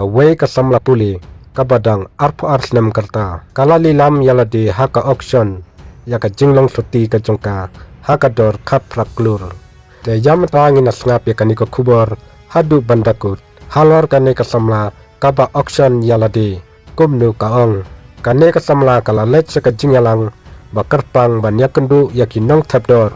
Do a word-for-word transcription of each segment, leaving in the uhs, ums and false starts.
kawei ka samla pule kaba dang arphew ar snem ka rta ka la lilam ïa lade ha ka auction ïa ka jinglong shuti ka jong ka ha ka dor khatphra klur. Te ïa mynta ngin ïa sngap ïa kane ka khubor haduh ban da kut halor kane ka samla kaba auction ïa lade. Kumno ka ong, kane ka samla ka la leit sha ka jingïalang ba kyrpang ban ïakynduh ïa ki nongthep dor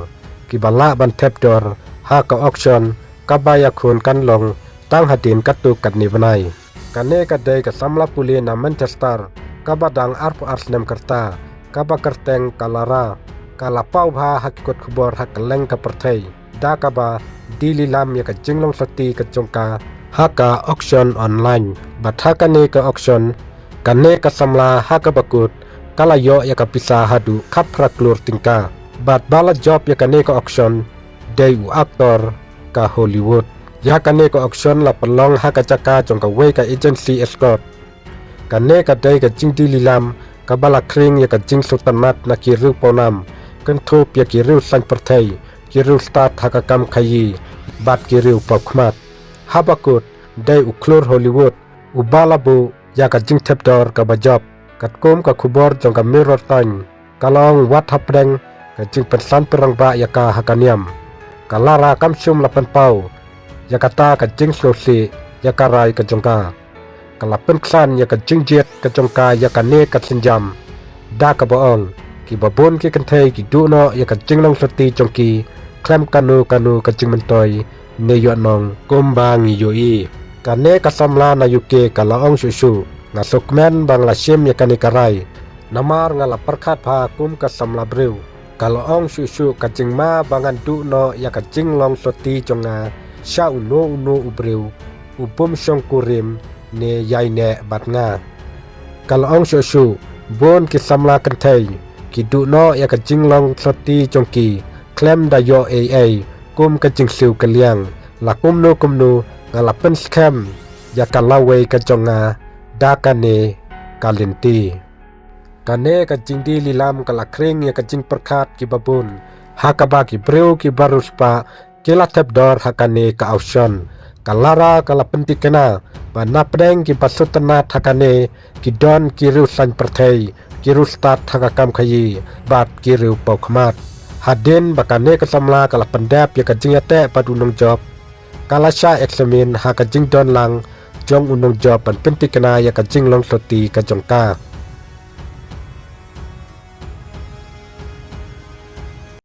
kiba lah ban thep dor ha ka auction kaba ïakhun kan long tang hadien katto katne bnai. Kane ka dei ka samla pule na Manchester kaba dang arphew ar snem ka rta kaba kyrteng ka Lara, ka la paw bha ha ki kot khubor ha kylleng ka pyrthei da kaba die lilam ïa ka jinglong shuti ka jong ka ha ka auction online. Bad ha kane ka auction, kane ka samla ha kaba kut ka la ïoh ïa ka pisa haduh khatphra klur tyngka. Bad ba la jop ïa kane ka auction dei u aktor ka Hollywood. Ïa kane ka auction la pynlong ha ka jaka jong kawei ka agency escort. Kane ka dei ka jingdie lilam kaba la khring ïa ka jingsngewtynnat na ki riew pawnam, kynthup ïa ki riewsain pyrthei, ki riewstad ha ka kam khaïi bad ki riew paw khmat. Haba kut dei u khlur Hollywood uba la buh ïa ka jingthep dor kaba jop. Katkum ka khubor jong ka Mirror Times, ka la ong wat hapdeng ka jingpynsan pynrangbah ïa ka ha ka niam, ka Lara kam shym la pynpaw ïa kata ka jingsngewsih ïa ka rai ka jong ka. Ka la pynkhlaiñ ïa ka jingjied ka jong ka ïa kane ka sienjam da kaba ong, kiba bun ki kynthei ki duh noh ïa ka jinglong shuti jong ki khlem kano kano ka jingmyntoi ne ïohnong kumba ngi ïohi. Kane ka samla na U K ka la ong shuh shuh, nga sngewkmen ba nga la shim ïa kane ka rai namar nga la pyrkhat bha kum ka samla briew. Ka la ong shuh shuh, ka jingma ba ngan duh noh ïa ka jinglong shuti jong nga sha uno uno u briew u bym shongkurim ne ïaineh bad nga. Ka la ong shuh shuh, bun ki samla kynthei ki duh noh ïa ka jinglong shuti jong ki khlem da ïoh ei ei kum ka jingsiew kylliang. La kumno kumno nga la pynskhem ïa ka lawei ka jong nga da kane ka lynti. Kane ka jingdie lilam ka la khring ïa ka jingpyrkhat kiba bun ha kaba ki briew kiba riewspah ki la thep dor ha kane ka auction. Ka Lara ka la pyntikna ba napdeng kiba sngewtynnat ha kane ki don ki riewsain pyrthei, ki riewstad ha ka kam khaïi bad ki riew paw khmat. Hadien ba kane ka samla ka la pyndep ïa ka jingïateh bad u nongjop, ka la shah examine ha ka jingdon lang jong u nongjop ban pyntikna ïa ka jinglong shuti ka jong ka.